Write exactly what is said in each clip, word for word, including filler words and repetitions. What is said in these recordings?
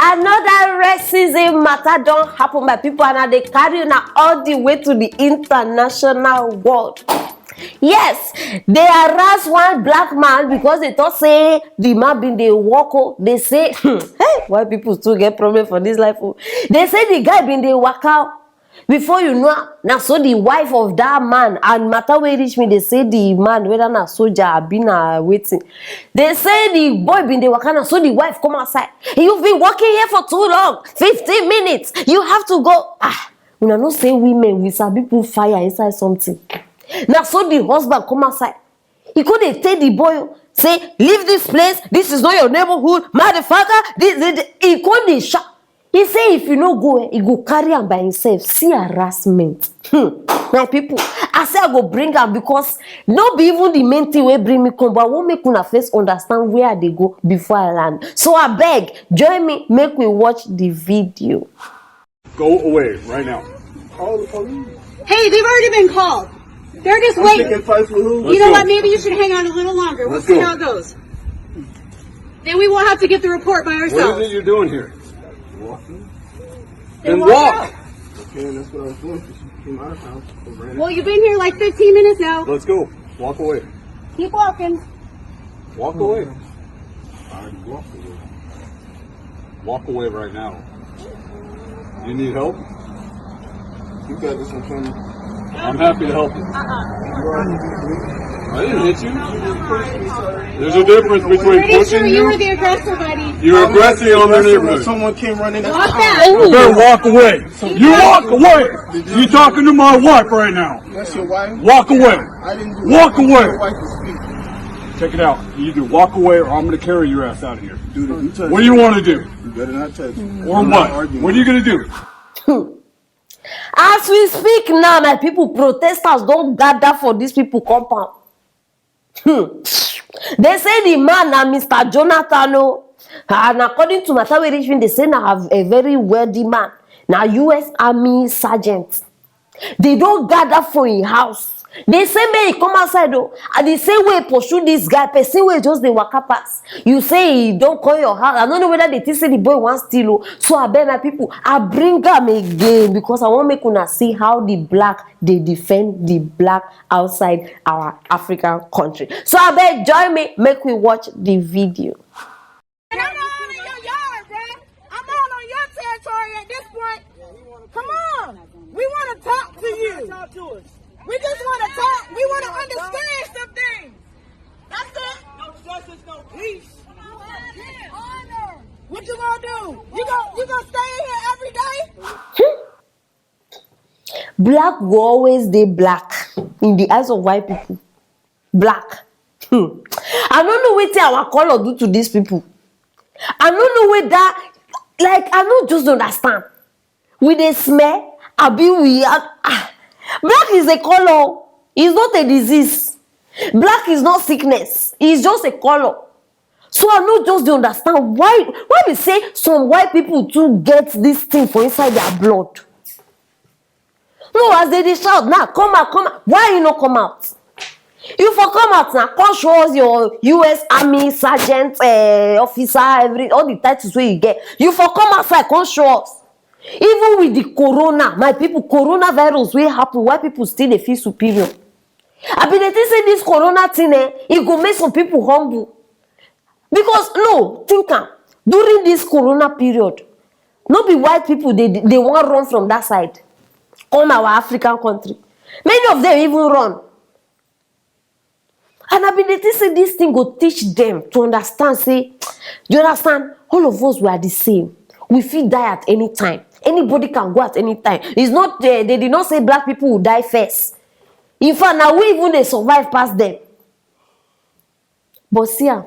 Another racism matter don happen, my people, and I dey carry una all the way to the international world. Yes, they harass one black man because they thought say the man been dey work o. They say, hey, why people still get problem for this life o? They say the guy been dey waka o. Before you know, na so the wife of that man, and matter wey reach me, they say the man, whether na soldier abi na wetin, they say the boy been dey waka, na so the wife come outside. You've been working here for too long, fifteen minutes, you have to go. Ah, una know say women, we sabi put fire inside something. Na so the husband come outside. He come dey tell the boy, say, leave this place, this is not your neighborhood, motherfucker. This, this, this. He come dey shout. He say if you no go, eh, he go carry am by himself. See harassment. Hmm. My people, I say I go bring am because no be even the main thing wey bring me come, but I wan make una first understand where I dey go before I land. So abeg, join me, make we watch the video. Go away right now. Call the police. Hey, they've already been called. They're just waiting. Taking fight for who? You know what? Maybe you should hang on a little longer. We'll Let's see go. How it goes. Then we won't have to get the report by What is ourselves. It you're doing here? Walking. Then Then walk walk. out. Okay, that's what I was doing. 'Cause you came out of house. And ran. Well, you've been here like fifteen minutes now. Let's go. Walk away. Keep walking. Walk away. I already walked away. Walk away right now. You need help? You got this one coming. I'm happy to help you. I didn't hit you. There's a difference between Pretty sure pushing you were you. The aggressor, buddy. You're aggressing on the Aggressive when neighborhood. Someone came running. Walk back. You better walk away. You walk away. You talking to my wife right now. That's your wife. Walk away. I didn't do Walk it. Away. Your wife to speak. Check it out. You either walk away or I'm gonna carry your ass out of here. Dude, if you touch What do you want to do? You better not touch me. Or I'm not what? arguing. What are you gonna do? As we speak now, my people, protesters don gather for these people compound. Hmm. They say the man na Mister Jonathan o. And according to matter wey reach me, they say na a very wealthy man. Na U S Army sergeant. They don gather for him house. They say make he come outside o. And the same way he pursue this guy, person wey just dey waka pass. You say he don come your house. I no know whether they think say the boy wan steal o. So abeg, my people, I bring am again because I wan make una see how the black dey defend the black outside our African country. So abeg, join me, make we watch the video. I'm all in your yard, bro. I'm all on your territory at this point. Come on. We want to talk to you. We just want to talk. We want to understand some things. That's it. No justice, no peace. What you gonna do? You gonna you gonna stay in here every day? Black go always dey black in the eyes of white people. Black. Hmm. I no know wetin our color do to these people. I no know whether, like, I no just understand. We dey smell, abi we are, ah, black is a color. It's not a disease. Black is not sickness. It's just a color. So I no just dey understand why why we say some white people too get this thing for inside their blood. No, as they dey shout now, come out, come out. Why you no come out? You for come out now, come show us your U S Army sergeant, uh, officer, every all the titles wey you get. You for come outside, come show us. Even with the corona, my people, coronavirus wey happen, why people still dey feel superior? I bin dey think say this corona thing, eh, e go make some people humble. Because no, think am, during this corona period, no be white people dey dey wan run from that side come our African country. Many of them even run. And I bin dey think say this thing go teach them to understand say, you understand, all of us, we are the same. We fit die at any time. Anybody can go at any time. It's not, uh, they did not say black people will die first. In fact, now we even dey survive past them. But see am,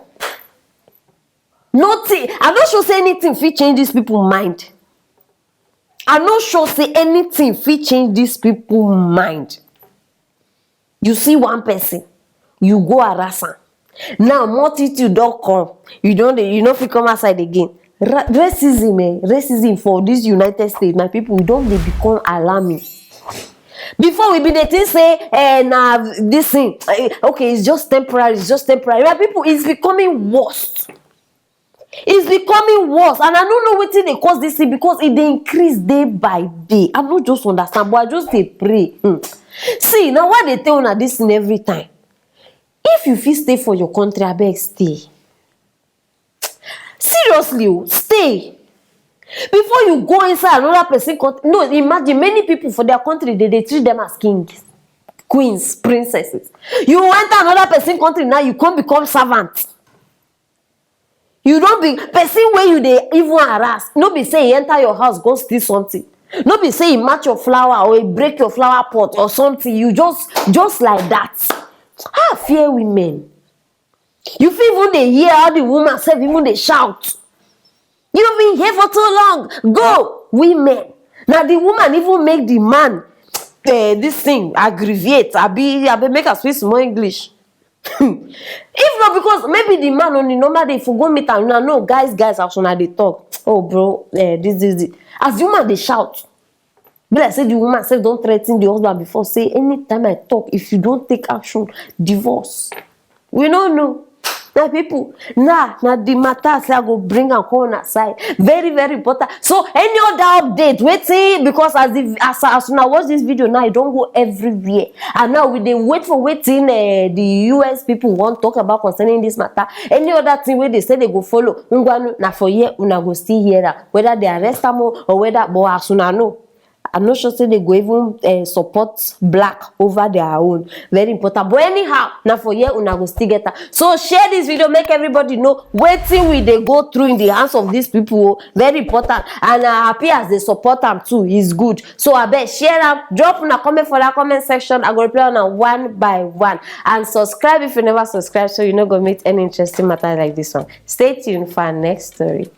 nothing. I no sure say anything fit change these people mind. I no sure say anything fit change these people mind. You see one person, you go harass am. Now multitude don come. You don dey, you no fit come outside again. Ra- racism, eh, racism for this United States, my people, e don dey become alarming. Before we bin dey think say, eh, na this thing, eh, okay, it's just temporary, it's just temporary. My people, it's becoming worse. It's becoming worse, and I no know wetin dey cause this thing, because e dey increase day by day. I no just understand, but I just dey pray. Hmm. See, na why I dey tell una this thing every time. If you fit stay for your country, abeg stay. Seriously o, stay. Before you go inside another person country, no, imagine many people for their country, they dey treat them as kings, queens, princesses. You enter another person country now, you come become servant. You don be person wey you dey even harass. No be say e enter your house go steal something. No be say e match your flower or e break your flower pot or something. You just, just like that. Ah, fear women. You fit even dey hear how the woman sef even dey shout. You been here for too long. Go, women. Na the woman even make the man, eh, this thing aggravate. Abi, abi make am speak small English. If not because maybe the man on the normal day for go meet am, una know, guys, guys, as una dey talk. Oh, bro, eh, this, this, this. As the woman dey shout, be like say the woman sef don threaten the husband before, say, "Anytime I talk, if you don't take action, divorce." We no know. My people, now, na the matter say I go bring am come una side. Very, very important. So any other update, wetin, because as the, as, as una watch this video now, e don go everywhere. And now we dey wait for wetin, eh, the U S people wan talk about concerning this matter. Any other thing wey dey say they go follow, ngwanu, na for here una go still hear am. Whether they arrest am o, or whether, but as una know, I'm not sure say they go even, eh, support black over their own. Very important. But anyhow, na for here una go still get am. So share this video, make everybody know wetin we dey go through in the hands of these people o. Very important. And I happy as they support am too. It's good. So abeg, share am, drop una comment for that comment section. I go reply una one by one. And subscribe if you never subscribe, so you no go miss any interesting matter like this one. Stay tuned for our next story.